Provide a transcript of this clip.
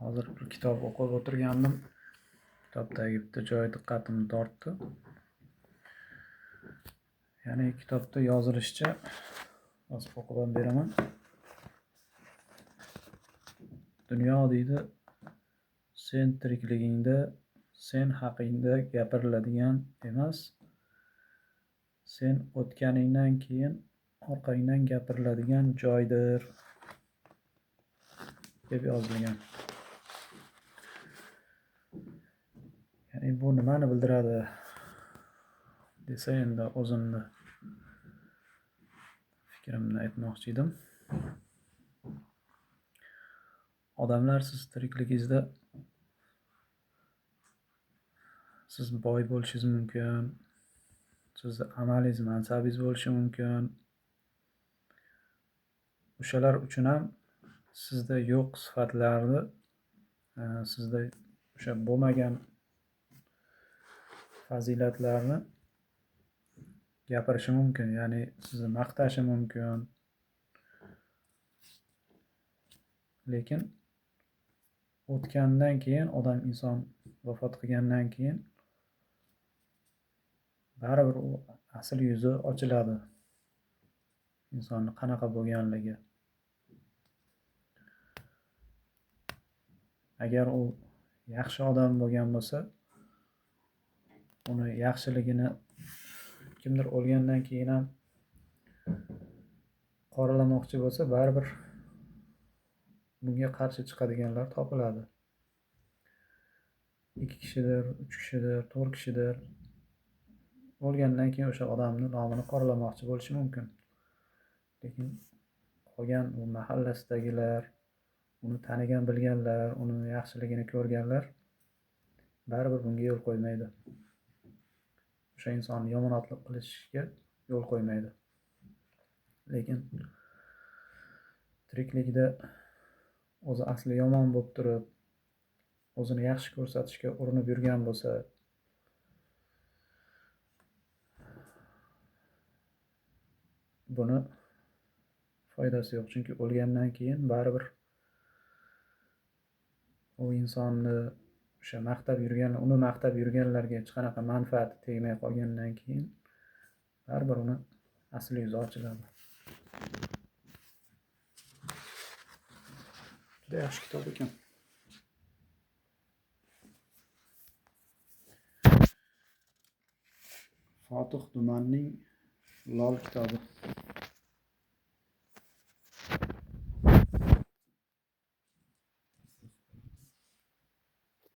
Hozir bir kitob o'qib o'tirgandim. Kitobdagi bitta joyi diqqatimni tortdi. Ya'ni kitobda yozilishicha, hozir o'qib ham beraman. Dunyo deydi, sen tirikligingda sen haqingda gapiriladigan emas, sen o'tganingdan keyin orqangdan gapiriladigan joydir deb yozilgan. Ya'ni bu nimani bildiradi desa, endi o'zimni fikrimni aytmoqchi edim. Odamlar siz tirikligingizda siz boy bo'lishingiz mumkin, sizni amalingiz, mansabingiz bo'lishi mumkin. O'shalar uchun ham sizda yo'q sifatlarni, sizda o'sha bo'lmagan fazilatlarni gapirishi mumkin, ya'ni sizni maqtashi mumkin. Lekin o'tgandan keyin, odam inson vafot qilgandan keyin baribir u asl yuzi ochiladi. Insonni qanaqa bo'lganligi. Agar u yaxshi odam bo'lgan bo'lsa, uni yaxshiligini kimdir o'lgandan keyin ham qoralamoqchi bo'lsa, baribir bunga qarshi chiqadiganlar topiladi. 2 kishidir, 3 kishidir, 4 kishidir o'lgandan keyin o'sha odamning nomini qoralamoqchi bo'lishi mumkin. Lekin qolgan u mahallasidagilar, uni tanigan, bilganlar, uni yaxshiligini ko'rganlar baribir bunga yo'l qo'ymaydi. O'sha insonni yomonotlik qilishga yo'l qo'ymaydi. Lekin tiriklikda o'zi asli yomon bo'lib turib, o'zini yaxshi ko'rsatishga urinib yurgan bo'lsa, buni foydasi yo'q. Chunki o'lgandan keyin baribir u insonni o'sha maqtab yurgan, uni maqtab yurganlarga hech qanaqa manfaati tegmay qolgandan keyin baribir uni asli yuzi ochiladi. Juda yaxshi kitob ekan. Fotih Dumanning Lol kitobi.